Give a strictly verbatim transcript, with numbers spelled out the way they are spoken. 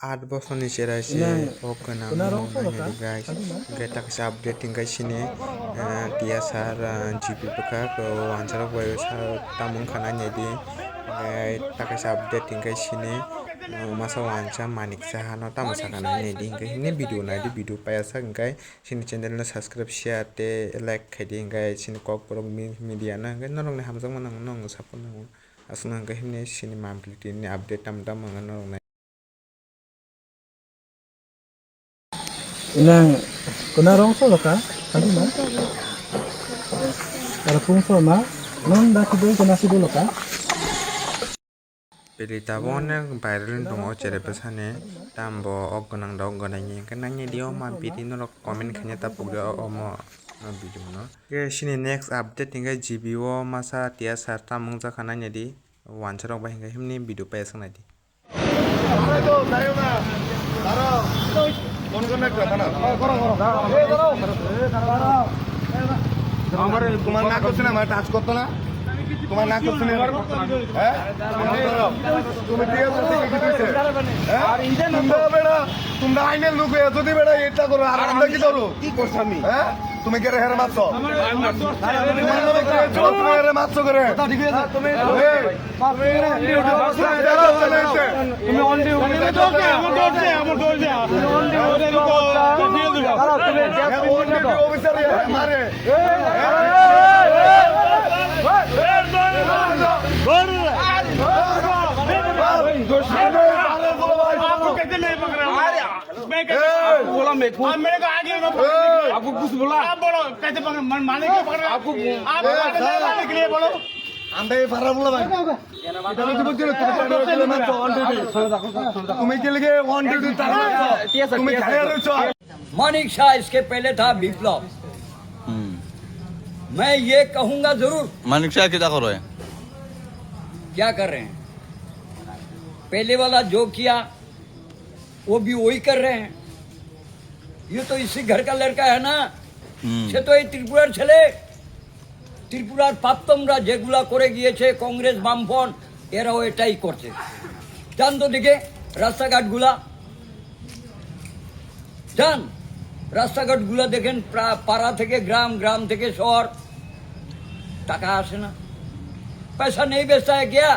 Aat bosorni cherai se o gwnang wngmani di guys. Hwnkhe taksa update hwnkhe sini, eh, T S R, eh, G P bwkhak, o wansarok bai sa tamo wngkha nainai di. Hwnkhe taksa update hwnkhe sini, eh, masa wansa Manik Saha no tamo sakha nainai di. Hwnkhe himni video nai di, video paiya sak hwnkhe sini channel no subscribe, share tei like khai di. Hwnkhe sini Kokborok mi-, media no hwnkhe norokni hamjakma nango, norokni support nango. Aswkno hwnkhe himni sini monthly ni update tamo tamo hwnkhe norok nai. Inang kuna rong solo ka? Tadi na? Kalau pung solo ma? Non da kidul kuna si dulu ka? Pili tabuk onek viral wng tongo o cherai bwsani, tambo ok gwnang da ok gwnang ni hwnkhe nangni di o ma pili norok comment khaina ta pukdi o omo no video no. Hwnkhe sini next update hwnkhe G B o masa T S R tamo wngjakha nainai di, wansarok bai hwnkhe himni video pai swk nai di. আমার তোমার নাক হচ্ছে না, আমার টাচ করতো না, তোমার নাক হচ্ছে না, হ্যাঁ? তুমি ঠিক আছে, ঠিক আছে, হ্যাঁ? তোমরা বেটা, তোমরা আইনের লোক হয়ে যদি বেটা এটা করো, আর আমরা কি করবো? কি করছি আমি? হ্যাঁ? তুমি কে রে হেরে মারছো? তুমি হেরে মারছো করে? তুমি on duty, তুমি on duty। आपको बोला मैं खुद। आपको कुछ बोला? आप बोलो, कैसे पकड़, मन माने क्यों पकड़ रहे हो? आपको आप माने के लिए बोलो। আমরা এই পাড়ার বলা ভাই। তুমি কি লিগে ওয়ান ডিউটি তার মারছো? তুমি খাইয়া রইছো? मानिक शाह, इसके पहले था विप्लव। मैं ये कहूंगा जरूर। मानिक शाह क्या कर रहे हैं? क्या कर रहे हैं? पहले वाला जो किया, वो भी वही कर रहे हैं। ये तो इसी घर का लड़का है ना। সে তো এই ত্রিপুরার ছেলে। ত্রিপুরার প্রাক্তনরা যেগুলা করে গিয়েছে, কংগ্রেস, বামফ্রন্ট, এরাও এটাই করছে। যান তো দেখে রাস্তাঘাটগুলা, যান, রাস্তাঘাটগুলা দেখেন, প্রা-, পাড়া থেকে গ্রাম, গ্রাম থেকে শহর, টাকা আসে না। पैसा नहीं बेचता है क्या?